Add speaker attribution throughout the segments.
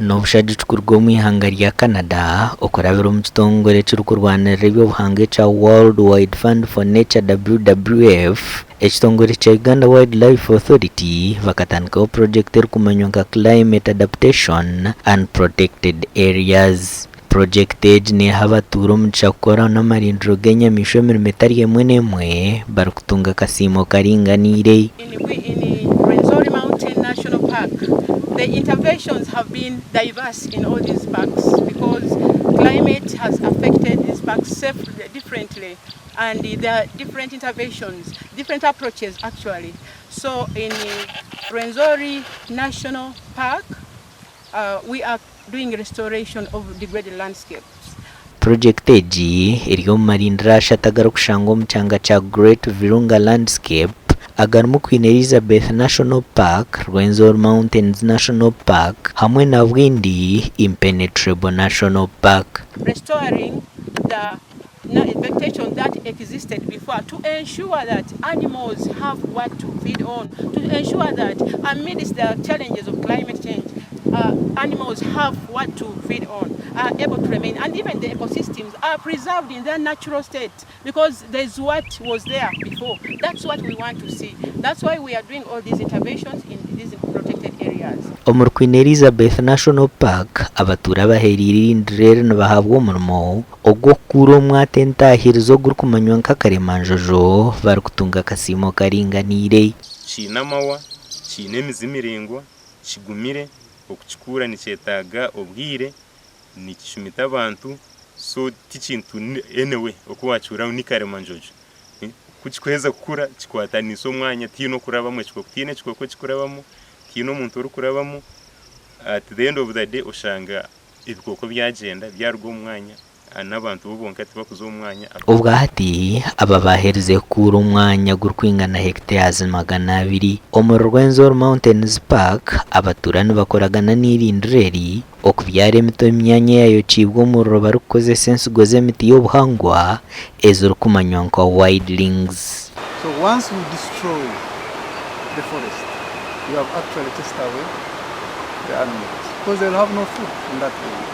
Speaker 1: N'obushagiki kuruga omu ihanga rya Canada okurabira omu kitongore ekirikurwanirira eby'obuhangwa ekya World Wide Fund for Nature, WWF, ekitongore kya Uganda Wildlife Authority bakatandikaho purogyekiti erikumanywa nka Climate Adaptation and Protected Areas. Purogyekiti egi neeha abatuura omugisha kukora n'amarindiro g'enyamaishwa emirimo etari emwe n'emwe barikutunga akasiimo karinganiire.
Speaker 2: In Rwenzori Mountain National Park, the interventions have been diverse in all these parks because climate has affected these parks differently and there are different interventions, different approaches actually. So in Rwenzori National Park, uh, we are doing restoration of degraded landscapes.
Speaker 1: Purogyekiti egi eri omu marindiro ashatu agarikushangwa omu kyanga kya Great Virunga Landscape agarimu Queen Elizabeth National Park, Rwenzori Mountains National Park hamwe na Bwindi Impenetrable National Park.
Speaker 2: Restoring the vegetation that existed before to ensure that animals have what to feed on, to ensure that amidst the challenges of climate change, animals have what to feed on, are able to remain, and even the ecosystems are preserved in their natural state because there's what was there before. That's what we want to see. That's why we are doing all these interventions in these protected areas.
Speaker 1: Omuri Queen Elizabeth National Park, abatuura abahereire eirindiro eri nibahabwa omurimo ogw'okukuura omwata entaahirizo ogurikumanywa nka karemanjojo barikutunga akasiimo karinganiire.
Speaker 3: Kiine amahwa, kiine emizi miraingwa, kigumire, okukikuura nikyetaaga obwire, nikicumita abantu, so tikintu anyway oku waakihurira ngu ni karemanjojo. Ku kirikuheeza kukura kikwatanisa omwanya tihaine orikurabamu ekikooko tihaine ekikooko ekirikurabamu, tihaine omuntu orikurabamu, at the end of the day oshanga ebikooko byagyenda byaruga omu mwanya n'abantu bo bonka tibakuza omu mwanya.
Speaker 1: Obwahati aba baaherize kukuura omwanya gurikwingana hectares 200 omuri Rwenzori Mountains Park, abatuura nibakoragana n'eirindiro eri okubyara emiti omu myanya eyayokiibwe omuriro barikukozesa ensigo z'emiti y'obuhangwa ezirikumanywa nka wildlings.
Speaker 4: So once you destroy the forest, you have actually chased away the animals because they'll have no food in that area.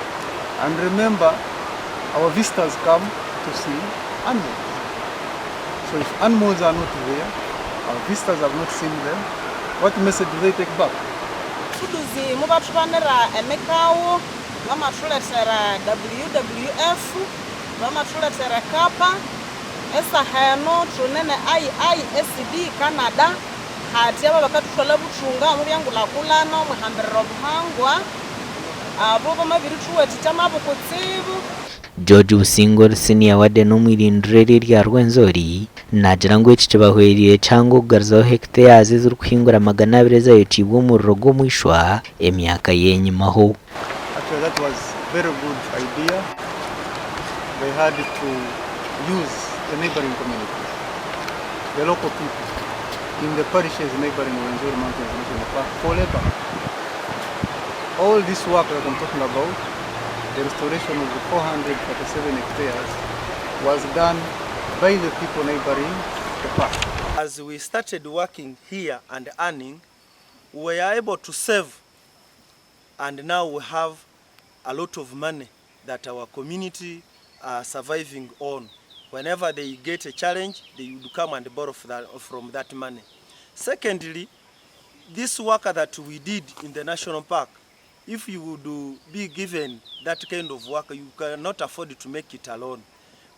Speaker 4: And remember, our visitors come to see animals. So if animals are not there, our visitors have not seen them, what message do they take back?
Speaker 5: Fuduzi mubathubanira emikawu, bamathulethera WWF, bamathulethera Kapa, esaha eno thune ne IISD Canada, hathya abo bakathuthwalha buthunga omu byengulhakulhana omwihambirira obuhangwa, abo bamabirithuwathikya nabo kutsibu.
Speaker 1: George Businge ori Senior Warden omu irindiro eri erya Rwenzori naagira ngu eki kibahwereire kihango okugaruzaho hectares ezirikuhingura 200 ezayokiibwe omuriro gw'omwishwa emyaka y'enyimaho.
Speaker 4: Actually that was very good idea, they had to use the neighboring communities, the local people in the parishes neighboring Rwenzori Mountains National Park for labor. All this work that I'm talking about, the restoration of the 437 hectares was done by the people neighboring the park.
Speaker 6: As we started working here and earning, we were able to save and now we have a lot of money that our community are surviving on. Whenever they get a challenge, they would come and borrow from that money. Secondly, this work that we did in the national park, if you would be given that kind of work, you cannot afford to make it alone.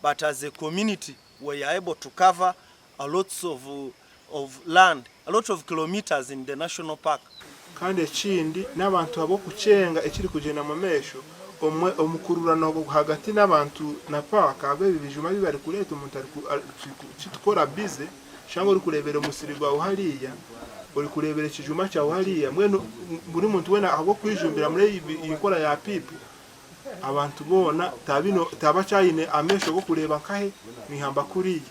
Speaker 6: But as a community, we are able to cover a lot of land, a lot of kilometers in the national park.
Speaker 7: Kandi ekindi n'abantu ab'okukyenga ekirikugyenda omu maisho omwe omukururano hagati n'abantu na paaka ahabw'ebi bijuma bi barikureeta omuntu ariku kitukora busy shanga orikureebera omusiri gwawe hariya orikureebera ekijuma kyawe hariya mbwenu buri muntu weena ahabw'okwejumbira muri eyi nkora ya PIP abantu boona tabakyayine amaisho g'okureeba nkahe mwihamba kuriya.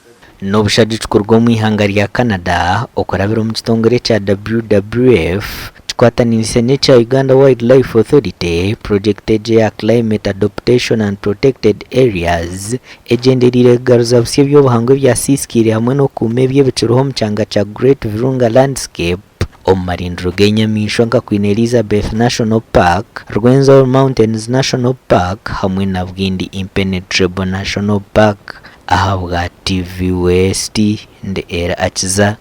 Speaker 1: N'obushagiki kuruga omu ihanga rya Canada okurabira omu kitongore ekya WWF kikwataniise n'ekya Uganda Wildlife Authority, purogyekiti egi eya Climate Adaptation and Protected Areas egyendereire kugaruza busya eby'obuhangwa ebyasiisikaire hamwe n'okukuuma ebyo ebikiriho omu kyanga kya Great Virunga Landscape. Omu marindiro g'enyamaishwa nka Queen Elizabeth National Park, Rwenzori Mountains National Park hamwe na Bwindi Impenetrable National Park. Ahabwa TV West, ndi Ella Akiza.